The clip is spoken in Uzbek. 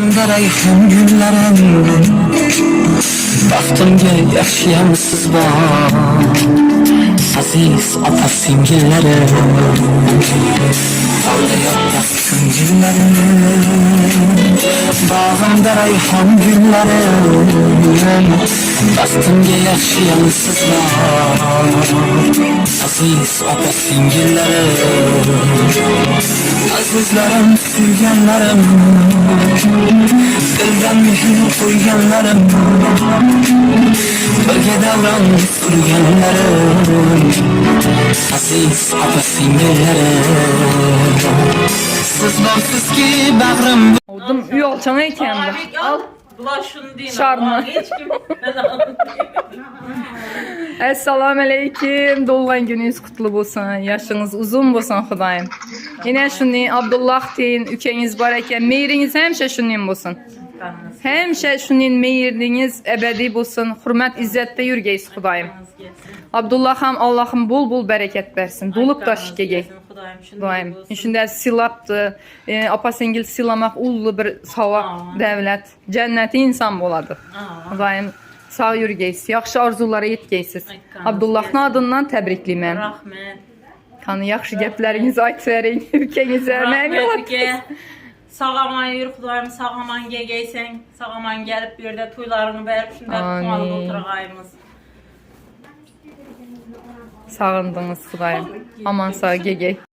Bag'rimda rayhon gullarim, baxtimga yaxshiyam siz bor, aziz opa singillarim. Porlayapti ko'ngillarim, bag'rimda rayhon gullarim, baxtimga yaxshiyam siz bor, aziz opa singillarim. Azizlarim, suyganlarim, dildan mehr qo'yganlarim, birga davron surganlarim, aziz opa singillarim, siz borsizki bag'rim Oldum uyalçan ekan bu. Al. Bular şunu deyin. Şarmı. Ama Hiç kim Esselamu aleyküm. Doğulan gününüz kutlu olsun. Yaşınız uzun olsun Xudayım. Yine şunu Abdullah deyin, ükeniz var ekan, meyriniz həmişə şunun olsun. Həmişə şunun meyriniz ebedi olsun. Hürmet izzətdə yürgeysiz Xudayım. Abdullah ham Allah'ım bol bol bereket versin. Dolup taşıp gegey. Xudayım şunu Xudayım. Şunda silapdı. Apa singil silamaq ullu bir savab, devlet. Cənnəti insan boladı. Xudayım sağ yürgeysiz. Yaxşı arzulara yetkeysiz. Aytqanınız Abdullah'ın gəlsin. adından təbrikliyəm. Rahmet. Kanı yaxşı gəplərinizi ayt verin ülkənizə. Mənim yola Rahmet ki. Sağ aman yürü Xudayım, sağ aman gegeysen, sağ aman gelip bir yerde tuylarını verip şunda Amin. kumalı oturağayımız. Sağındınız Xudayım. Aman sağ gegey.